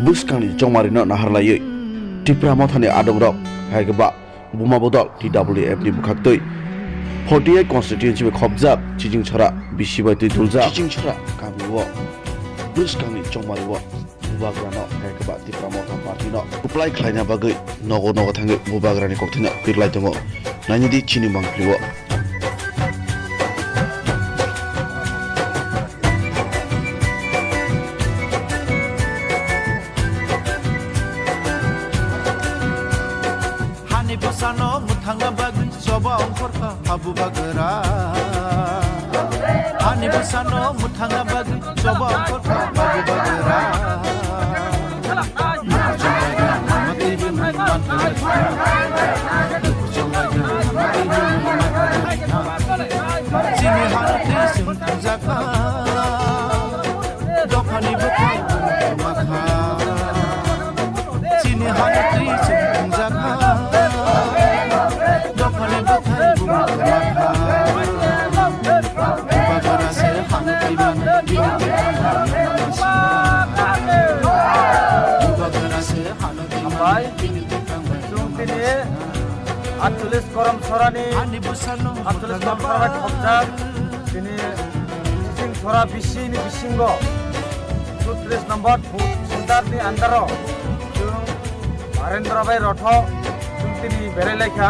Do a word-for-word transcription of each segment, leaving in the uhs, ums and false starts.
Bwskangni chongmarino naharlaiwi Tipra Mothani adongrok, hai khe ba Buma Bodol T W F ni bwkhaktwi forty eight constituency bai khopjak Chichingchhara bisi bai twi duljak Chichingchhara kamio bwskangni chongmario Bubagrano, hai khe ba Tipra Motha Party no kwplai khlaina bagwi nogo nogo thangwi Bubagrani kokthaino kwrwlai tongo. Nainidi chini mangpilio. Hani bwsano mwthangna bagwi choba ongkhorkha ha Bubagra. Hani bwsano mwthangna bagwi choba ongkhorkha ha Bubagra. Chini hano twi chwng thangjakha, dophani bwkhak makha. Chini hano twi chwng thangjakha, dophani bwkhak makha. Bubagra se hano twi mani, bubagra se hano twi mani. Hambai. Chwng tini atchollis korom sorani, atchollis korom sora bai khopjak tini Chichingchhara bisi ni bisingo sutris number booth center ni under o chwng Barendra bai Rotho chwng tini berai laikha.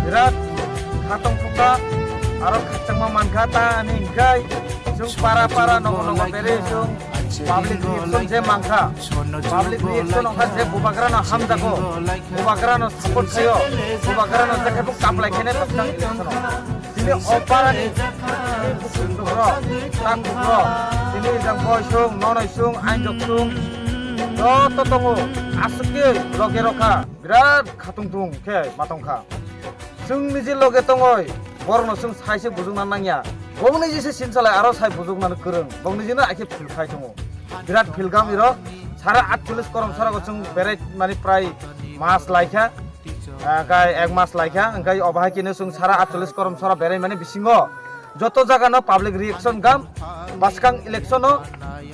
Birat khatong thukha, aro khakchangma mankha, ta ani hwnkhe chwng para para nogo nogo berai chwng public reaction je mankha, public reaction wngkha je Bubagrano hamjago, Bubagrano support khaio, Bubagrano jekhebo kaplai khainai bwskang election o. Tini o parani bukhuk bukhuk rok, tak bukhuk rok, tini jang boi sung, nonoi sung, ainjok sung, joto tongo, aswk khe loge rokha, birat khatung tung khe ma tongkha. Chwng niji loge tongoi, borokno chwng sai se bujukna nangya. Bong niji se sin salai aro sai bujuknani kwrwng. Bong nijino aike phil khai tongo. Birat phil gam iro sara atchollis korom sarago chwng berai mani prai mas laikha. Ah, kai ek mas laikha, hwnkhe obo hai khe chwng sara atchollis korom sora berai mani bisingo joto jaga no public reaction gam, bwskang election o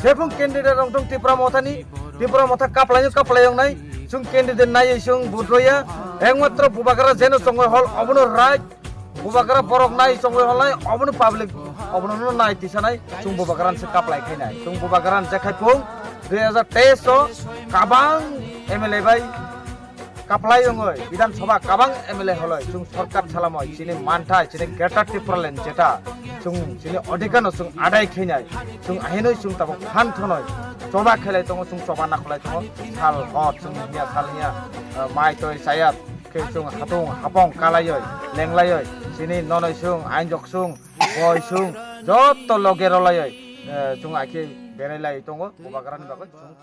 jephung candidate rok dong Tipra Mothani, Tipra Motha kaplaio kaplai wngnai, chwng candidate naiwi chwng vote roya, ekmatro Bubagra jeno chongoi hol obono right, Bubagra borok nai chongoi hol nai obono public obono no nai tisanai, chwng Bubagrano se kaplai khainai, chwng Bubagrano je khai phung dui hazar teis o kabang M L A bai kaplai wngwi Bidhan Sabha kabang M L A holoi chwng sorkar salamoi chini manthai chini Greater Tipraland jeta chwng chini odhikar no chwng adai khainai chwng ahinoi chwng tabuk phan thonoi choba khailai tongo chwng choba nakolai tongo sal hor chwng hiya sal hiya, ah, mai toi chaya khe chwng hatung hapong kalaioi lenglaioi chini nonoi chwng ainjok chwng boi chwng joto loge rolaioi, eh, chwng aike berai lai tongo Bubagrani bagwi chwng.